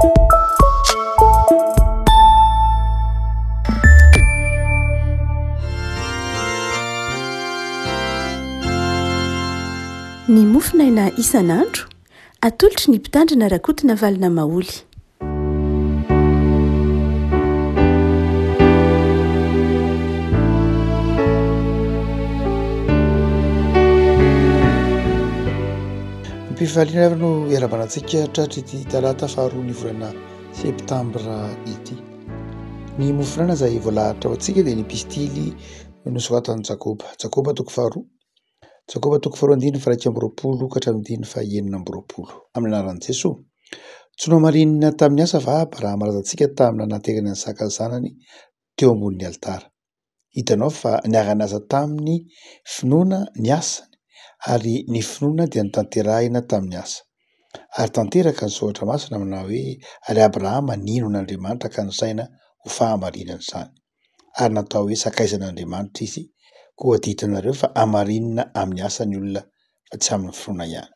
Ny mofonaina isan'andro, atolotry ny Mpitandrina Rakotonavalona Maholy. Am-pifaliana ary no iarahabana antsika tratry ity talata faharoa ny volana septambra ity. Ny mofon'aina izay voalahatra ho antsika dia ny epistily nosoratan'i Jakoba. Jakoba toko faharoa, Jakoba toko faharoa andininy faha-21 ka hatramin'ny andininy faha-26. Amin'ny anaran'i Jesoa. Tsy nohamarinina tamin'ny asa va Abrahama razantsika tamin'ny nanaterany an'i Isaka zanany teo ambonin'ny alitara? Hitanao fa niara-niasa tamin'ny finoana ny asany, ary ny finoana dia notanterahina tamin'ny asa. Ary tanteraka ny soratra masina manao hoe, Ary Abrahama nino an'Andriamanitra ka nisaina ho fahamarinana izany. Ary natao hoe sakaizan'Andriamanitra izy, koa dia hitanareo fa hamarinina amin'ny asa ny olona fa tsy amin'ny finoana ihany.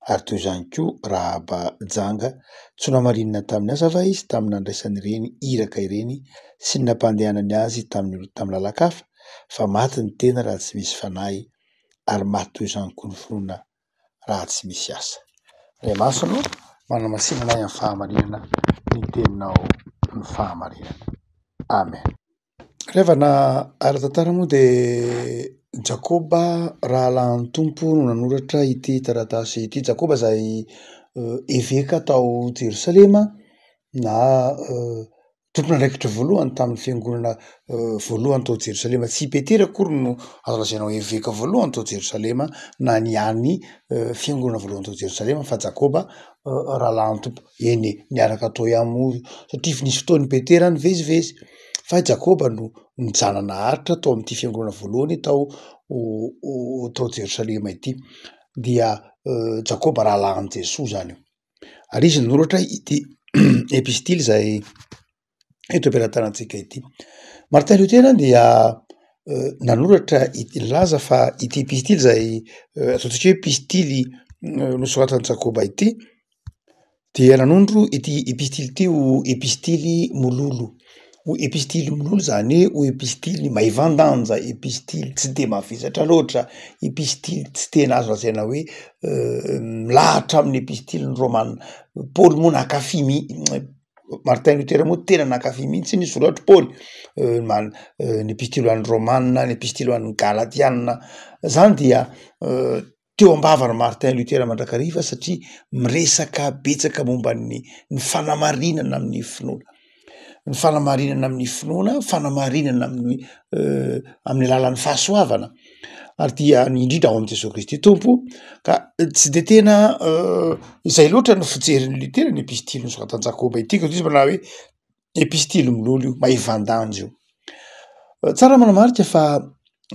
Ary toy izany koa Rahaba janga, tsy nohamarinina tamin'ny asa va izy tamin'ny nandraisany ireny iraka ireny sy ny nampandehanany azy tamin'ny olona tamin'ny lalan-kafa? Fa maty ny tena raha tsy misy fanahy, ary maty toy izany koa ny finoana raha tsy misy asa. Ray Masina ô, manamasina anay amin'ny fahamarinana, ny teninao no fahamarinana. Amen. Revana ara-tantara moa dia Jakoba rahalahin'ny Tompo no nanoratra ity taratasy ity. Jakoba izay eveka tao Jerosalema na tompon'andraikitra voalohany tamin'ny fiangonana voalohany tao Jerosalema. Tsy i Petera akory no azo lazaina ho eveka voalohany tao Jerosalema na ny an'ny fiangonana voalohany tao Jerosalema fa Jakoba rahalahin'ny Tompo. Eny e, niaraka tao ihany moa satria nisy fotoana i Petera nivezivezy fa i Jakoba no nijanona naharitra tao amin'ity fiangonana voalohany tao tao Jerosalema ity. Dia Jakoba rahalahin'i Jesoa zany io. Ary izy nanoratra ity epistily izay eto am-pelatanantsika ity. Martin Luther dia nanoratra nilaza fa ity epistily izay ataontsika hoe epistily nosoratan'i Jakoba ity dia nanondro ity epistily ity ho epistily mololo, ho epistily mololo zany hoe ho epistily maivan-danja, epistily tsy de mavesatra loatra, epistily tsy tena azo lazaina hoe milahatra amin'ny epistilin'ny Romana. Paoly moa nankafy mi- Martin Luther moa tena nankafy mihitsy ny soratr'i Paoly, ny epistily ho an'ny Romana, ny epistily ho an'ny Galatiana, zany dia teo am-bavan'i Martin Luther mandrakariva satria miresaka betsaka momba ny ny fanamarinana amin'ny finoana, ny fanamarinana amin'ny finoana, fanamarinana amin'ny amin'ny alalan'ny fahasoavana. Ary dia ny indrindra ao amin'i Jesoa Kristy Tompo ka tsy de tena izay loatra no fijerin'i Luther ny epistily nosoratan'i Jakoba ity ka izy manao hoe epistily mololo io, maivan-danja io. Tsara manamarika fa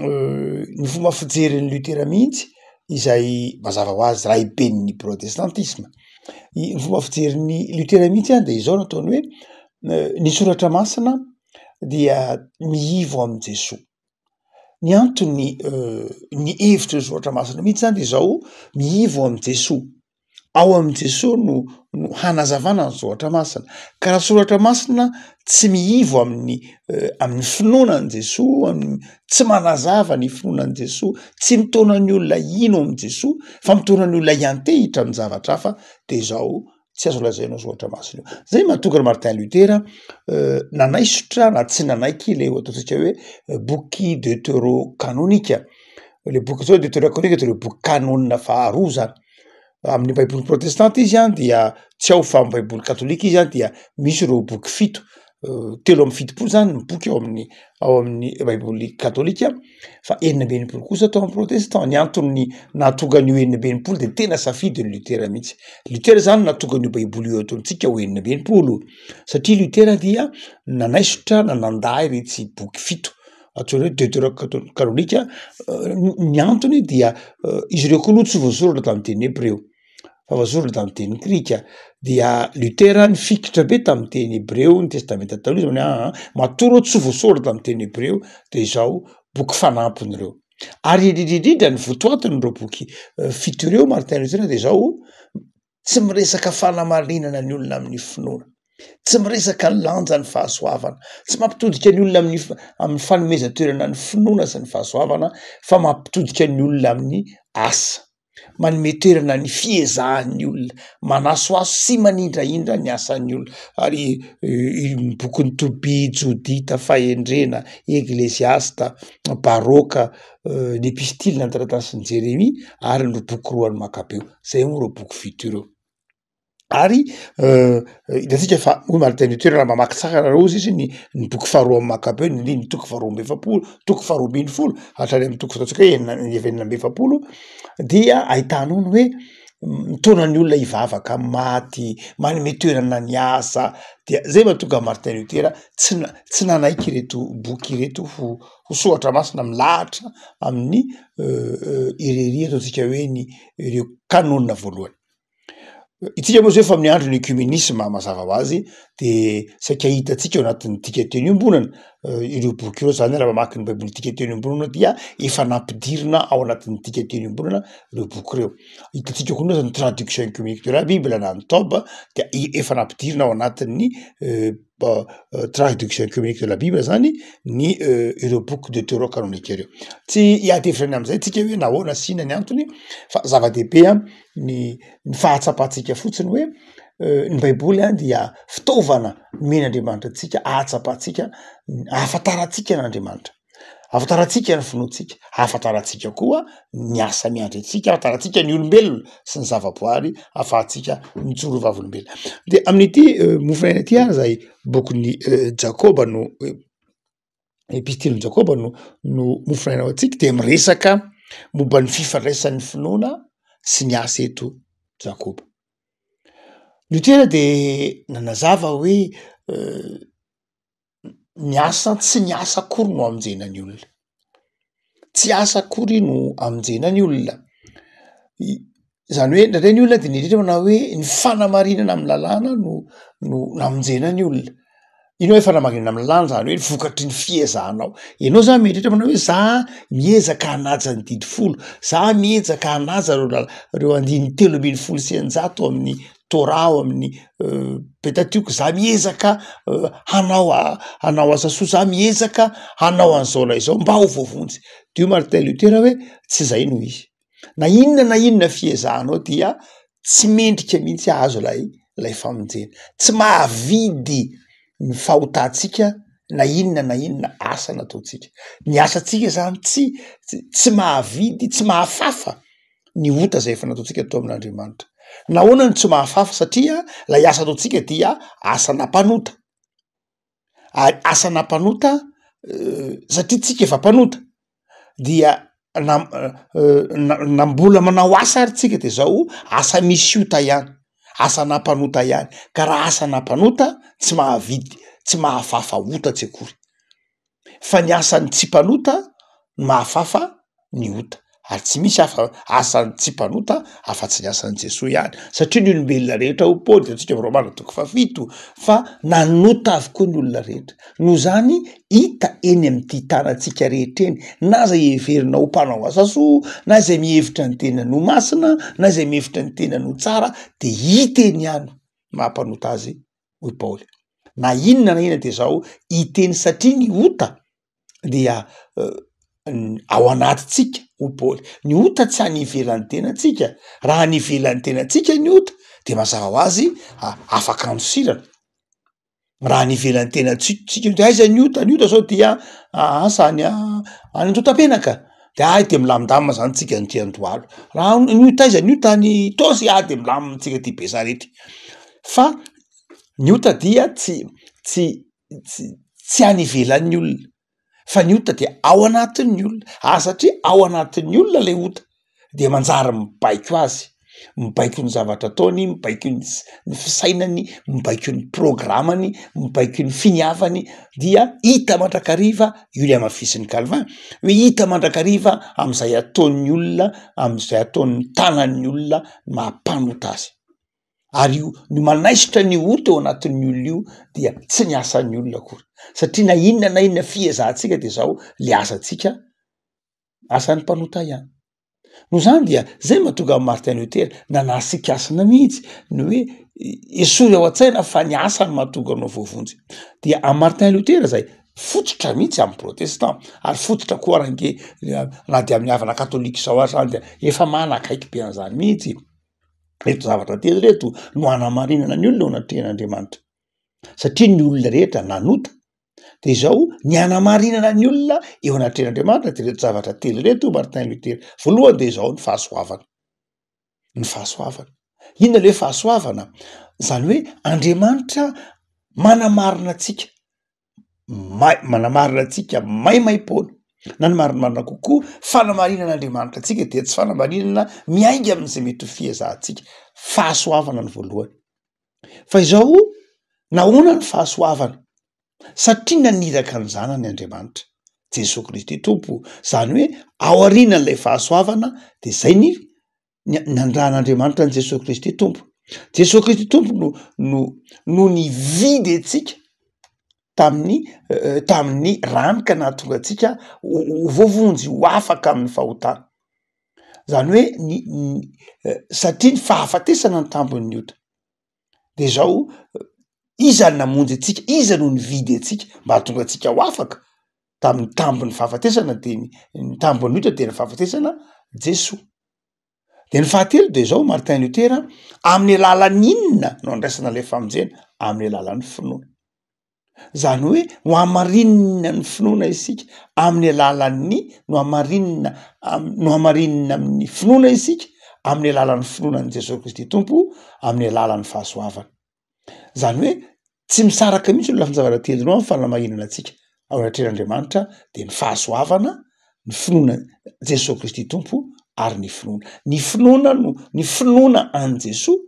ny fomba fijerin'i Luther mihitsy izay mazava ho azy raiben'ny protestantisma, ny fomba fijerin'i Luther mihitsy an de izao no ataony hoe ny soratra masina dia miivo amin'i Jesoa. Ny antony ny hevitry ny soratra masina mihitsy zany de izao, miivo amin'i Jesoa, ao amin'i Jesoa no no hanazavana ny soratra masina, ka raha soratra masina tsy miivo amin'ny amin'ny finoana an'i Jesoa, amin'ny tsy manazava ny finoana an'i Jesoa, tsy mitaona ny olona hino amin'i Jesoa fa mitaona ny olona hiantehitra amin'ny zavatra hafa de izao tsy azo lazaina ho soratra masina io. Zay mahatonga an'i Martin Luther nanaisotra na tsy nanaiky ilay ataontsika hoe boky deuterokanonika, le boky zao deuterokanonika de ireo boky kanôna faharoa zany, amin'ny baiboly protestanta izy an dia tsy ao fa amy baiboly katolika izy an dia misy ireo boky fito, 73 zany ny boky ao amin'ny ao amin'ny baiboly katolika fa 66 kosa tao amin'ny protestant. Ny antony nahatonga an'io 66 de tena safidin'i Luther mihitsy. Luther zany nahatonga an'io baiboly io eto amintsika ho 66 satria Luther dia nanaisotra na nandà iretsy boky fito antsoina hoe deuterokanonika. Ny antony dia izy ireo koa aloha tsy voasoratra tamin'ny teny hebreo fa voasoratra tamin'ny teny grika, dia Luther nifikitra be tamin'ny teny hebreo ny testamenta taloha izy hoe aa matoa reo tsy voasoratra tamin'ny teny hebreo de izao boky fanampiny ireo, ary indrindra indrindra ny votoatin'ireo boky fito ireo Martin Luther de izao. Tsy miresaka fanamarinana ny olona amin'ny finoana, tsy miresaka ny lanjan'ny fahasoavana, tsy mampitodika ny olona amin'ny amin'ny fanomezan-toerana ny finoana sy ny fahasoavana fa mampitodika ny olona amin'ny asa, manome toerana ny fiezahan'ny olona, manasohaso sy manindrahindra ny asan'ny olona. Ary ny bokin'i Tobia, Jodita, Fahendrena, Ekleziasta, Baroka, ny epistily na ny taratasin'i Jeremia ary ny boky roan'ny Makabeo. Zay moa ireo boky fito ireo. Ary hitantsika fa hoy Martin Luther raha mamaky tsara nareo hozy izy ny ny boky faharoa amin'ny Makabeo ny andininy toko faharoa amby efapolo, toko faharoa ambin'ny folo hatrany amin'ny toko ataontsika hoe enina enina amby efapolo dia ahitanao ny hoe mitaona ny olona hivavaka amin'ny maty, manome toerana ny asa, dia zay mahatonga an'i Martin Luther tsy na- tsy nanaiky ireto boky ireto ho ho soratra masina milahatra amin'ny irery ataontsika hoe ny ireo kanona voalohany. Itsika moa zao efa amin'ny andron'ny ecumenisme mazava ho azy de saika hitantsika ao anatin'ny dikanteny iombonana ireo boky ireo zany raha mamaky ny baiboly dikanteny iombonana dia efa nampidirina ao anatin'ny dikanteny iombonana ireo boky ireo. Hitantsika koa moa zany traduction œcuménique de la bible na ny TOB dia efa nampidirina ao anatin'ny traduction œcuménique de la bible zany ny ireo boky deutérocanonique ireo. Tsy hiady hevitra ny am'zay tsika hoe nahoana sy inona ny antony fa zava-dehibe a ny ny fahatsapantsika fotsiny hoe ny baiboly a dia fitaovana nomen'Andriamanitra antsika ahatsapantsika, ahafantarantsika an'Andriamanitra. Ahafantarantsika ny finoantsika, ahafantarantsika koa ny asa miandry antsika, ahafantarantsika ny olombelona sy ny zavaboary ahafahantsika mijoro vavolombelona. De amin'ity mofonaina ity ary zay bokin'i Jakoba no epistilin'i Jakoba no no mofonaina ho antsika de miresaka momba ny fifandraisan'ny finoana sy ny asa eto Jakoba. Lotera de nanazava hoe Ny asa tsy ny asa akory no amonjena ny olona, tsy asa akory no amonjena ny olona, izany hoe indraindray ny olona de mieritreritra manao hoe ny fanamarinana amy lalàna no no namonjena ny olona, ino hoe fanamarinana amy lalàna zany hoe vokatry ny fiezahanao, ianao zany mieritreritra manao hoe za miezaka hanaja ny didy folo, za miezaka hanaja reo lala- reo andininy 613 amin'ny Torah ao amin'ny Pentatioka, za miezaka hanao hanao asa soa, za miezaka hanao an'izao na izao mba ho voavonjy. De hoy Martin Luther hoe tsy zay no izy, na inona na inona fiezahanao dia tsy mendrika mihitsy hahazo lay lay famonjena, tsy mahavidy ny fahotantsika na inona na inona asa nataontsika, ny asantsika zany tsy tsy mahavidy tsy mahafafa ny ota zay efa nataontsika teo amin'Andriamanitra. Nahoana no tsy mahafafa? Satria lay asa ataontsika dia asana mpanota, ary asana mpanota satria tsika efa mpanota dia na na mbola manao asa ary tsika de zao asa misy ota ihany, asana mpanota ihany, ka raha asana mpanota tsy mahavidy tsy mahafafa ota tsy akory. Fa ny asan'ny tsy mpanota no mahafafa ny ota, ary tsy misy afa asan'ny tsy mpanota afa-tsy ny asan'i Jesoa ihany, satria ny olombelona rehetra hoy Paoly hitantsika ao Romana toko fahafito fa nanota avokoa ny olona rehetra, noho izany hita eny amin'ity tanantsika rehetra eny na zay heverina ho mpanao asa soa na izay mihevitra ny tenany ho masina na izay mihevitra ny tenany ho tsara de hita eny ihany maha mpanota azy hoy Paoly. Na inona na inona de zao hiteny satria ny ota dia ao anatintsika hoy Paoly. Ny ota tsy any ivelan'ny tenantsika, raha any ivelan'ny tenantsika ny ota de mazava ho azy afaka andosirana, raha any ivelan'ny tenantsika de aiza ny ota? Ny ota zao dia asa any any Andohatapenaka de ay de milamindamina zany tsika ny aty Andohalo, raha ny ota aiza? Ny ota any Itaosy, ah de milamina tsika aty Besarety. Fa ny ota dia tsy tsy tsy tsy any ivelan'ny olona fa ny ota dia ao anatin'ny olona, ary satria ao anatin'ny olona lay ota de manjary mibaiko azy, mibaiko ny zavatra ataony, mibaiko ny s- ny fisainany, mibaiko ny programany, mibaiko ny finiavany dia hita mandrakariva, io le hamafisin'i Calvin hoe hita mandrakariva am'zay ataon'ny olona, am'zay ataon'ny tanan'ny olona maha mpanota azy. Ary io ny manaisotra ny ota eo anatin'ny olona io dia tsy ny asan'ny olona akory satria na inona na inona fiezahantsika de zao le asantsika asan'ny mpanota ihany. Noho izany dia zay mahatonga an'i Martin Luther nanasikasina mihitsy ny hoe esory ao an-tsaina fa ny asa no mahatonga anao voavonjy. Dia amin'i Martin Luther zay fototra mihitsy amin'ny protestant ary fototra koa range na dia amin'ny havana katolika izao ary zany dia efa manakaiky be an'izany mihitsy. Reto zavatra telo reto no hanamarinana ny olona eo anatrehan'Andriamanitra satria ny olona rehetra nanota De izao, ny hanamarinana ny olona eo anatrehan'Andriamanitra de reto zavatra telo reto hoy Martin Luther. Voalohany de izao, ny fahasoavana, ny fahasoavana. Inona le hoe fahasoavana? Zany hoe Andriamanitra manamarina antsika, may- manamarina antsika maimaimpoana na ny marimarina kokoa, fanamarinan'Andriamanitra antsika dia tsy fanamarinana miainga amin'izay mety ho fiezahantsika. Fahasoavana ny voalohany. Fa izao, nahoana ny fahasoavana? Satria naniraka ny Zanany Andriamanitra, Jesoa Kristy Tompo, zany hoe aorianan'ilay fahasoavana de zay ny nandrahan'Andriamanitra an'i Jesoa Kristy Tompo. Jesoa Kristy Tompo no no no nividy antsika tamin'ny tamin'ny rany ka nahatonga antsika ho voavonjy, ho afaka amin'ny fahotana. Zany hoe ny ny satria ny fahafatesana ny tambin'ny ota. De zao, iza no namonjy antsika, iza no nividy antsika mba hahatonga antsika ho afaka tamin'ny tambin'ny fahafatesana de ny ny tambin'ny ota de ny fahafatesana, Jesoa. De ny fahatelo de zao Martin Luther, amin'ny alalan'ny inona no andraisana ilay famonjena? Amin'ny alalan'ny finoana. Zany hoe nohamarinina ny finoana isika amin'ny alalan'ny nohamarinina nohamarinina amin'ny finoana isika amin'ny alalan'ny finoana an'i Jesoa Kristy Tompo amin'ny alalan'ny fahasoavana. Zany hoe tsy misaraka mihitsy ny lafin-javatra telo ireo amin'ny fanamarinana antsika ao anatrehan'Andriamanitra de ny fahasoavana, ny finoana Jesoa Kristy Tompo ary ny finoana. Ny finoana no ny finoana an'i Jesoa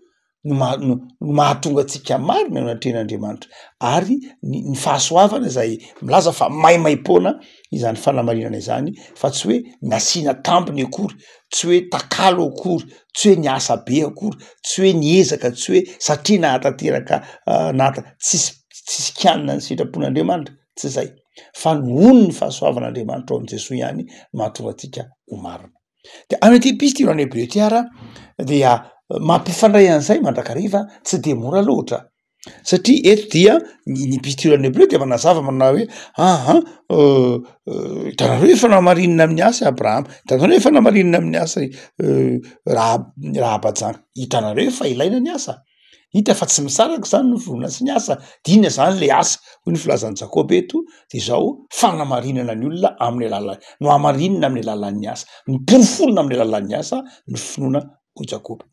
no maha- no no mahatonga antsika marina eo anatrehan'Andriamanitra ary ny ny fahasoavana izay milaza fa maimaimpoana izany fanamarinana izany fa tsy hoe nasiana tambiny akory, tsy hoe takalo akory, tsy hoe niasa be akory, tsy hoe niezaka, tsy hoe satria nahatanteraka nahata- tsisy tsisy kianina ny sitrapon'Andriamanitra, tsy zay fa nohon'ny fahasoavan'Andriamanitra ao amin'i Jesoa ihany no mahatonga antsika ho marina. De any ity epistily ho an'ny Hebreo ity ara dia mampifandray an'izay mandrakariva tsy de mora loatra satria eto dia ny ny epistily ho an'ny Hebreo dia manazava manao hoe aha hitanareo efa namarinina amin'ny asa i Abrahama, hitanareo efa namarinina amin'ny asa i Raha- Rahaba janga, hitanareo fa ilaina ny asa. Hita fa tsy misaraka zany ny finoana sy ny asa, de inona zany le asa? Hoy ny filazan'i Jakoba eto de zao, fanamarinana ny olona amin'ny alalan'ny, nohamarinina amin'ny alalan'ny asa, noporofoina amin'ny alalan'ny asa ny finoana hoy Jakoba.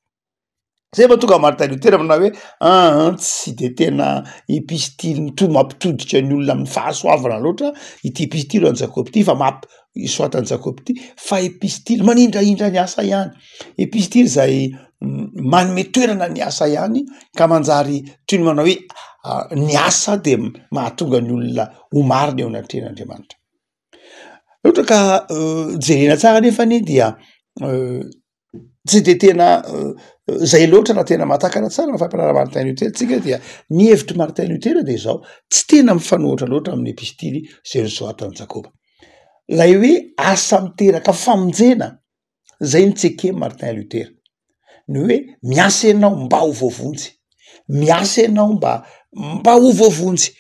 Zay vao tonga Martin Luther manao hoe aa tsy de tena epistily mito- mampitodika ny olona amin'ny fahasoavana loatra ity epistily ho an'i Jakoba ity fa mamp- soratan'i Jakoba ity fa epistily manindrahindra ny asa ihany, epistily zay manome toerana ny asa ihany ka manjary toy ny manao hoe ny asa de mahatonga ny olona ho marina eo anatrehan'Andriamanitra. Raha ohatra ka jerena tsara nefany dia tsy de tena zay loatra na tena mahatakatra tsara ny fampianarana Martin Luther tsika dia ny hevitr'i Martin Luther de zao, tsy tena mifanohitra loatra amin'ny epistily zay nosoratan'i Jakoba. Lay hoe asa miteraka famonjena Zay no tsy eken'i Martin Luther, ny hoe miasa ianao mba ho voavonjy, miasa ianao mba mba ho voavonjy,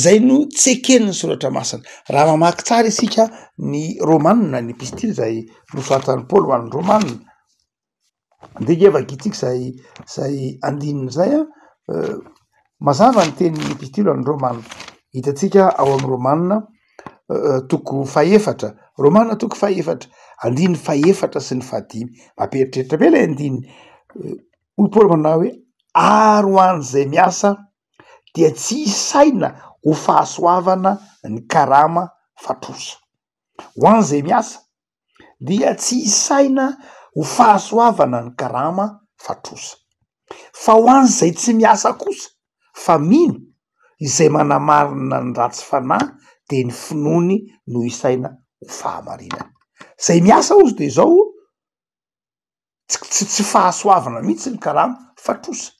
zay no tsy eken'ny soratra masina. Raha mamaky tsara isika ny Romana, ny epistily zay nosoratan'i Paoly ho an'ny Romana, ndeha nge vakintsika zay zay andininy zay an, mazava ny tenin'ny epistily ho an'ny Romana, hitantsika ao amin'ny Romana toko fahefatra, Romana toko fahefatra, andininy fahefatra sy ny fahadimy, mampieritreritra be ilay andininy, hoy Paoly manao hoe ary ho an'izay miasa dia tsy isaina ho fahasoavana ny karama fa trosa, ho an'izay miasa dia tsy isaina ho fahasoavana ny karama fa trosa, fa ho an'izay tsy miasa kosa fa mino izay manamarina ny ratsy fanahy de ny finoany no isaina ho fahamarinana. Zay miasa ozy de zao tsy tsy fahasoavana mihitsy ny karama fa trosa,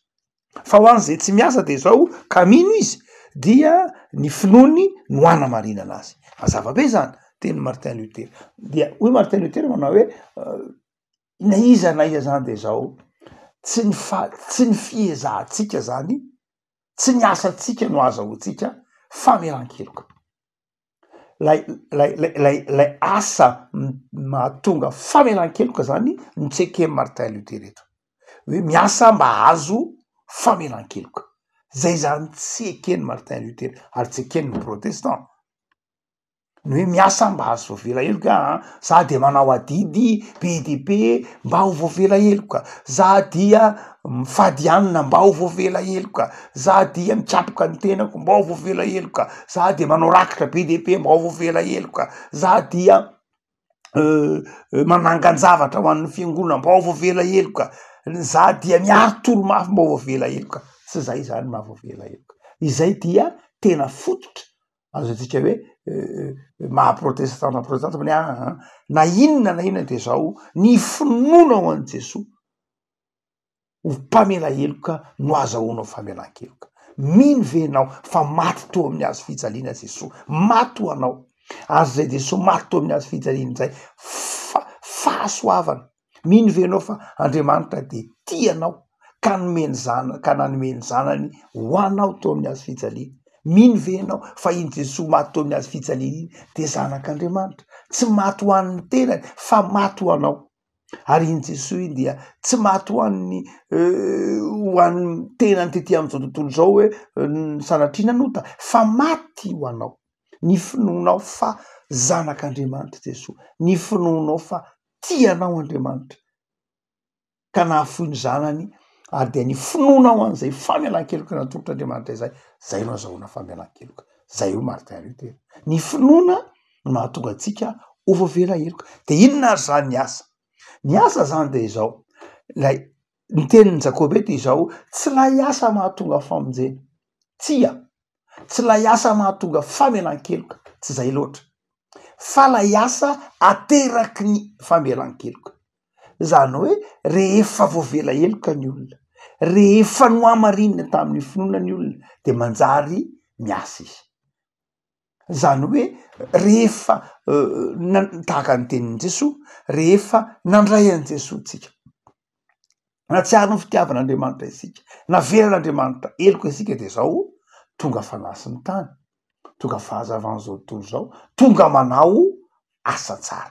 fa ho an'izay tsy miasa de zao ka mino izy dia ny finoany no anamarinana azy. Mazava be zany tenin'i Martin Luther, dia hoy Martin Luther manao hoe. Na iza na iza zany de zao, tsy ny fa- tsy ny fiezahantsika zany, tsy ny asantsika no ahazahoantsika famelan-keloka. Lay lay lay lay lay asa mahatonga famelan-keloka zany no tsy eken'i Martin Luther eto. Hoe miasa mba hahazo famelan-keloka. Zay zany tsy eken'i Martin Luther ary tsy eken'ny protestant. Ny hoe miasa mba hahazo voavela heloka aa, za de manao adidy be dia be mba ho voavela heloka, za dia mifady hanina mba ho voavela heloka, za dia mikapoka ny tenako mba ho voavela heloka, za dia manao rakitra be dia be mba ho voavela heloka, za dia manangan-javatra ho an'ny fiangonana mba ho voavela heloka, za dia miary toro mafy mba ho voavela heloka, tsy zay zany maha voavela heloka, izay dia tena fototra azo adika hoe maha protestanta protestanta moa ny aa na inona na inona de zao ny finoana ho an'i Jesoa ho mpamela heloka no azahoanao famelan-keloka. Mino ve ianao fa maty teo amin'ny hazo fijaliana Jesoa? Maty ho anao. Ary izay Jesoa maty teo amin'ny hazo fijaliana izay fa fahasoavana. Mino ve ianao fa Andriamanitra dia tia anao ka nome ny zana- ka nanome ny zanany ho anao teo amin'ny hazo fijaliana? Mino ve ianao fa iny Jesoa maty teo amin'ny hazo fijaliana iny dia zanak'Andriamanitra? Tsy maty ho an'ny tenany fa maty ho anao. Ary iny Jesoa iny dia tsy maty ho an'ny ho an'ny tenany tety amin'izao tontolo izao hoe sanatria nanota fa maty ho anao. Ny finoanao fa zanak'Andriamanitra Jesoa, ny finoanao fa tia anao Andriamanitra ka nahafoy ny zanany ary dia ny finoanao an'izay famelan-keloka natolotr'Andriamanitra izay, zay no azahoana famelan-keloka. Zay hoy Martin Luther. Ny finoana no mahatonga antsika ho voavela heloka. De inona ary zany ny asa? Ny asa zany de izao, lay ny tenin'i Jakoba eto izao, tsy lay asa mahatonga famonjena, tsia, Tsy ilay asa mahatonga famelan-keloka, tsy izay loatra, fa ilay asa ateraky ny famelan-keloka. Izany hoe rehefa voavela heloka ny olona, rehefa nohamarinina tamin'ny finoana ny olona dia manjary miasa izy. Izany hoe rehefa tahaka ny tenin'i Jesoa, rehefa nandray an'i Jesoa tsika, Nahatsiaro ny fitiavan'Andriamanitra isika, navelan'Andriamanitra heloka isika dia izao tonga fanahy sy ny tany, tonga fahazavan'izao tontolo izao, tonga manao asa tsara.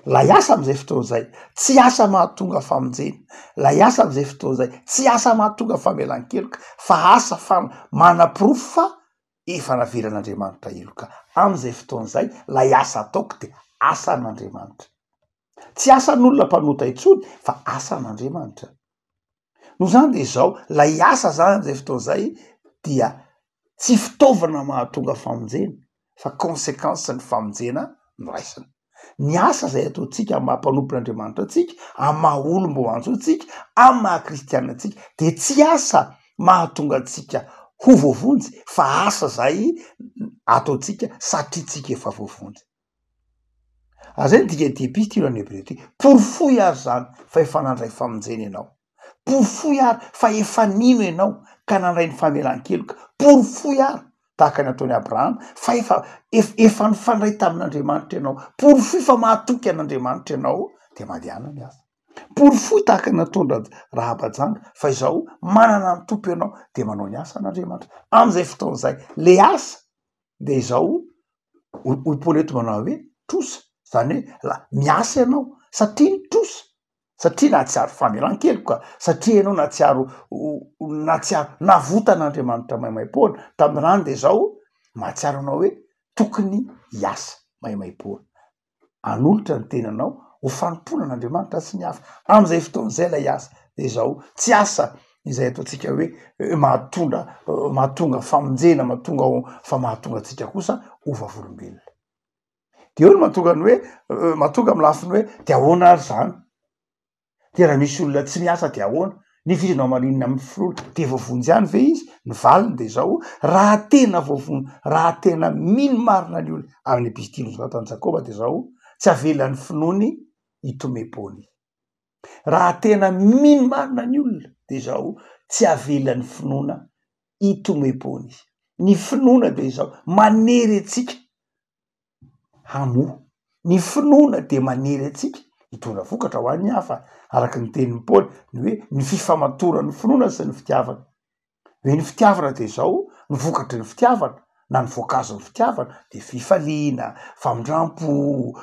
Ilay asa amin'izay fotoana izay tsy asa mahatonga famonjena, ilay asa amin'izay fotoana izay tsy asa mahatonga famelan-keloka fa asa fa manaporofo fa efa navelan'Andriamanitra heloka. Amin'izay fotoana izay ilay asa ataoko dia asan'Andriamanitra. Tsy asan'olona mpanota intsony fa asan'Andriamanitra. Noho izany dia izao, ilay asa zany amin'izay fotoana izay dia tsy fitaovana mahatonga famonjena fa consequence ny famonjena noraisina. Ny asa izay ataontsika amin'ny maha mpanompon'Andriamanitra antsika, amin'ny maha olom-boantso antsika, amin'ny maha kristiana antsika dia tsy asa mahatonga antsika ho voavonjy fa asa izay ataontsika satria tsika efa voavonjy. Ary zay ny dikan'ity epistily ho an'ny Hebreo ity. Porofoy ary izany fa efa nandray famonjena ianao. Porofoy ary fa efa nino ianao ka nandray ny famelan-keloka. Porofoy ary, tahaka ny ataon'i Abrahama, fa efa, efa nifandray tamin'Andriamanitra ianao. Porofoy fa mahatoky an'Andriamanitra ianao, dia mandehana miasa. Porofoy tahaka ny nataon-dRahaba janga fa izao manana ny Tompo ianao, dia manao ny asan'Andriamanitra. Amin'izay fotoana izay, le asa dia izao Hoy Paoly eto manao hoe trosa, zany hoe la miasa ianao satria ny trosa, satria nahatsiaro famelan-keloka, satria ianao nahatsiaro nahatsiaro navotan'Andriamanitra maimaimpoana tamin'ny rany de zao mahatsiaro anao hoe tokony hiasa maimaimpoana. Hanolotra ny tenanao ho fanompoana an'Andriamanitra sy ny hafa. Amin'izay fotoana izay ilay asa dia izao, tsy asa izay ataontsika hoe mahatondra mahatonga famonjena, mahatonga ho fa mahatonga antsika kosa ho vavolombelona. De eo no mahatonga ny hoe mahatonga amin'ny lafiny hoe de ahoana ary zany? Dia raha misy olona tsy miasa dia ahoana? Nefa izy nohamarinina amin'ny finoana, dia voavonjy ihany ve izy? Ny valiny dia izao, raha tena voavonjy, raha tena mino marina ny olona, amin'ny epistily nosoratan'i Jakoba dia izao, tsy avelan'ny finoany hitomem-poana izy. Raha tena mino marina ny olona dia izao, tsy avelan'ny finoana hitomem-poana izy. Ny finoana dia izao, manery antsika hamoa. Ny finoana dia manery antsika Hitondra vokatra ho an'ny hafa, araka ny tenin'i Paoly, ny hoe ny fifamatoran'ny finoana sy ny fitiavana. Hoe ny fitiavana dia izao, ny vokatry ny fitiavana na ny voankazon'ny fitiavana dia fifaliana, famindrampo,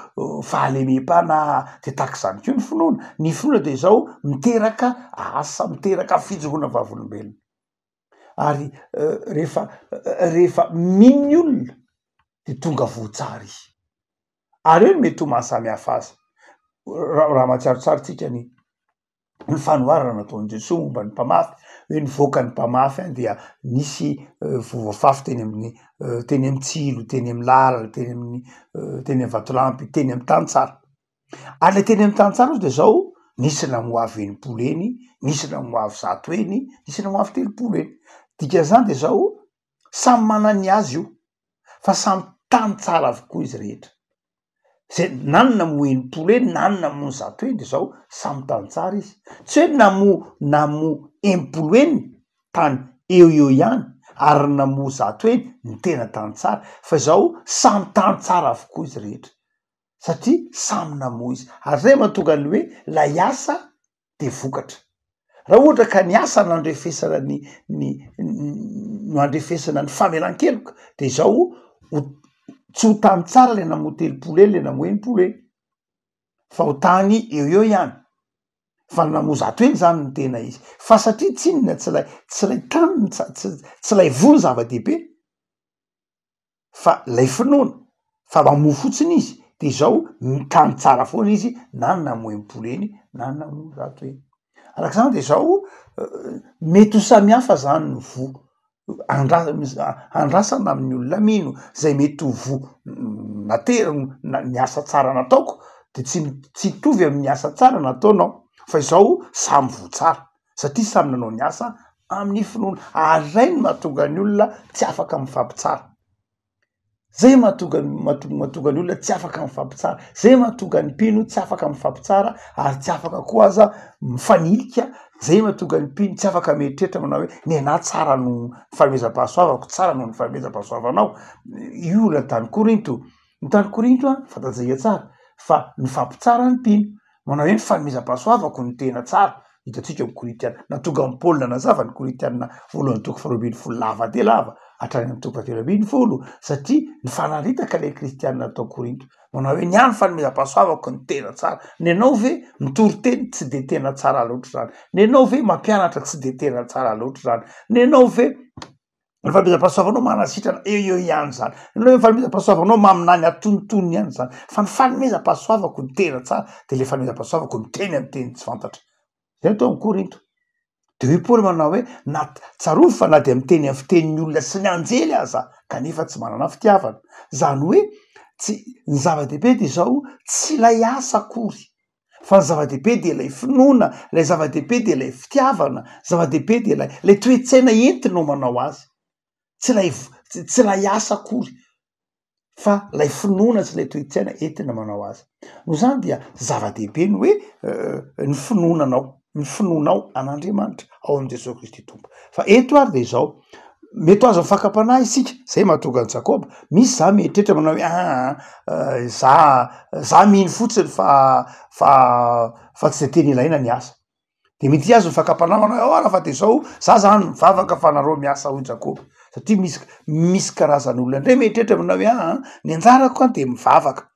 fahalemem-panahy, dia tahaka izany koa ny finoana. Ny finoana dia izao, miteraka asa, miteraka fijoroana vavolombelona. Ary rehefa rehefa mino ny olona dia tonga voa tsara izy. Ary eo no mety ho mahasamy hafa azy. Raha mahatsiaro tsara tsika ny ny fanoharana nataon'i Jesoa momba ny mpamafy, hoe nivoaka ny mpamafy any dia nisy voa voafafy teny amin'ny teny amin'ny tsilo, teny amin'ny lalana, teny amin'ny teny amin'ny vatolampy, teny amin'ny tany tsara. Ary le teny amin'ny tany tsara ozy de zao, nisy namoa avo 60 heny, nisy namoa avo 100 heny, nisy namoa avo 30 heny. Dikan'izany de zao, samy manana ny azy io fa samy tany tsara avokoa izy rehetra. Zay na ny namoa 60 heny na ny namoa 100 heny de zao samy tany tsara izy. Tsy hoe namoa namoa 60 heny tany eo eo ihany ary ny namoa 100 heny ny tena tany tsara fa izao samy tany tsara avokoa izy rehetra satria samy namoa izy. Ary zay mahatonga ny hoe lay asa de vokatra. Raha ohatra ka ny asa no andrefesana ny ny no andrefesana ny famelan-keloka de izao ho tsy ho tany tsara le namoa 30 eny le namoa 60 eny fa ho tany eo eo ihany fa ny namoa 100 eny zany no tena izy fa satria tsinona tsy lay tsy lay tany ny tsa- tsy tsy lay voa ny zava-dehibe fa lay finoana fa mamoa fotsiny izy de izao mitany tsara foana izy na ny namoa 60 eny na ny namoa 100 eny. Arak'izany de izao mety ho samy hafa zany ny voa andra- andrasana amin'ny olona mino zay mety ho voa nateriny na ny asa tsara nataoko de tsy tsy hitovy amin'ny asa tsara nataonao fa izao samy voa tsara satria samy nanao ny asa amin'ny finoana ary zay no mahatonga ny olona tsy afaka mifampitsara, zay mahatonga mahatonga ny olona tsy afaka mifampitsara, zay mahatonga ny mpino tsy afaka mifampitsara ary tsy afaka koa aza mifanilika, zay mahatonga ny mpino tsy afaka mieritreritra manao hoe ny anah tsara noho ny fanomezam-pahasoavako tsara noho ny fanomezam-pahasoavanao, io olona tany Korinto, ny tany Korinto an fantatsika tsara fa nifampitsara ny mpino, manao hoe ny fanomezam-pahasoavako no tena tsara, hitantsika ny Korintiana, nahatonga an'i Paoly nanazava ny Korintiana voalohany toko faharoa ambin'ny folo lava dia lava hatrany amin'ny toko fahatelo ambin'ny folo satria nifanaritaka ilay kristiana tao Korinto, manao hoe ny ahy ny fanomezam-pahasoavako no tena tsara, ny anao ve mitory teny tsy de tena tsara loatra izany, ny anao ve mampianatra tsy de tena tsara loatra izany, ny anao ve Ny fanomezam-pahasoavanao manasitrana eo eo ihany zany, ny fanomezam-pahasoavanao maminany atonontonony ihany zany, fa ny fanomezam-pahasoavako no tena tsara de le fanomezam-pahasoavako miteny amy teny tsy fantatra, zay no atao am Korinto. De hoy Paoly manao hoe na tsarovy fa na dia miteny amy fitenin'ny olona sy ny anjely aza kanefa tsy manana fitiavana, zany hoe tsy ny zava-dehibe de zao tsy ilay asa akory Fa ny zava-dehibe dia ilay finoana, ilay zava-dehibe dia ilay fitiavana, zava-dehibe dia ilay ilay toe-tsaina entinao manao azy. Tsy ilay tsy ilay asa akory fa ilay finoana sy ilay toe-tsaina entina manao azy. Noho izany dia zava-dehibe ny hoe ny finoananao, ny finoanao an'Andriamanitra ao amin'i Jesoa Kristy Tompo. Fa eto ary dia izao, mety ho azon'ny fakam-panahy isika, zay mahatonga an'i Jakoba, misy za mieritreritra manao hoe aa za za mino fotsiny fa fa fa tsy de tena ilaina ny asa, de mety azon'ny fakam-panahy manao hoe ahoana fa de zao za zany mivavaka fa nareo miasa hoy Jakoba, satria misy misy karazan'olona indray mieritreritra manao hoe aa ny anjarako an de mivavaka,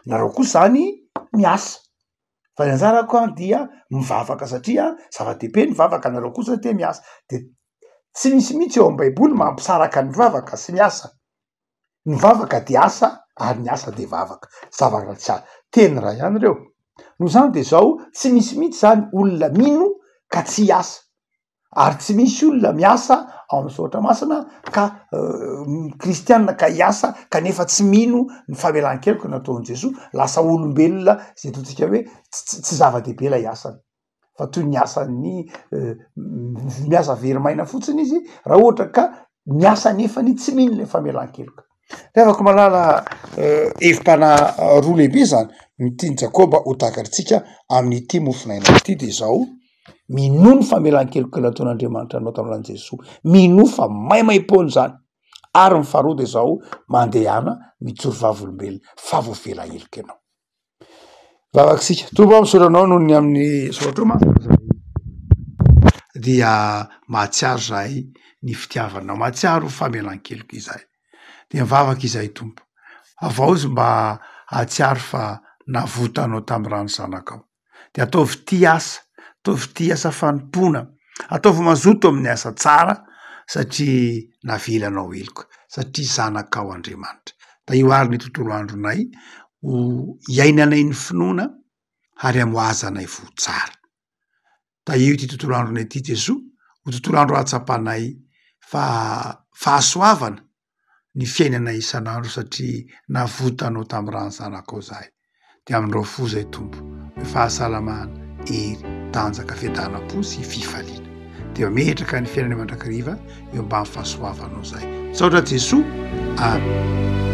nareo kosa zany miasa. Fa ny anjarako an dia mivavaka satria zava-dehibe ny vavaka, nareo kosa te miasa. De tsy misy mihitsy eo am baiboly mampisaraka ny vavaka sy ny asa. Ny vavaka dia asa ary ny asa dia vavaka. Zavatra tsy a- teny iray ihany ireo. Noho izany de zao, tsy misy mihitsy zany olona mino ka tsy hiasa. Ary tsy misy olona miasa ao amin'ny soratra masina ka kristianina ka hiasa kanefa tsy mino ny famelan-keloka nataon'i Jesoa, lasa olombelona zay ataontsika hoe tsy zava-dehibe ilay asany fa toy ny asan'ny miasa very maina fotsiny izy raha ohatra ka miasa nefany tsy mino ilay famelan-keloka. Ry havako malala, hevi-panahy roa lehibe zany no tian'i Jakoba ho takatritsika amin'ity mofonaina ity de zao, minoa ny famelan-keloka nataon'Andriamanitra anao tamin'ny alalan'i Jesoa, minoa fa maimaim-poana izany, ary ny faharoa de zao, mandehana mijoro vavolombelona fa voavela heloka ianao. Vavaka isika. Tompo aho misaotra anao noho ny amin'ny soratrao masina izay dia mahatsiaro izahay ny fitiavanao, mahatsiaro famelan-keloka izahay. Dia mivavaka izahay Tompo, havaozy mba hahatsiaro fa navotanao tamin'ny ran'ny zanakao. De ataovy tia asa, ataovy tia asa fanompoana, ataovy mazoto amin'ny asa tsara satria navelanao heloka, satria zanakao Andriamanitra. Tahio ary ny tontolo andronay ho iainanay ny finoana ary hamoazanay voa tsara. Tahio ity tontolo andronay ity Jesoa, ho tontolo andro ahatsapanay fa fahasoavana ny fiainanay isan'andro satria navotanao tamin'ny ran'ny zanakao zahay. Dia amindrao fo zay Tompo, hoe fahasalamana, hery, tanjaka, fiadanam-po sy fifaliana. Dia mametraka ny fiainanay mandrakariva eo ambany fahasoavanao zahay. Misaotra Jesoa. Amen.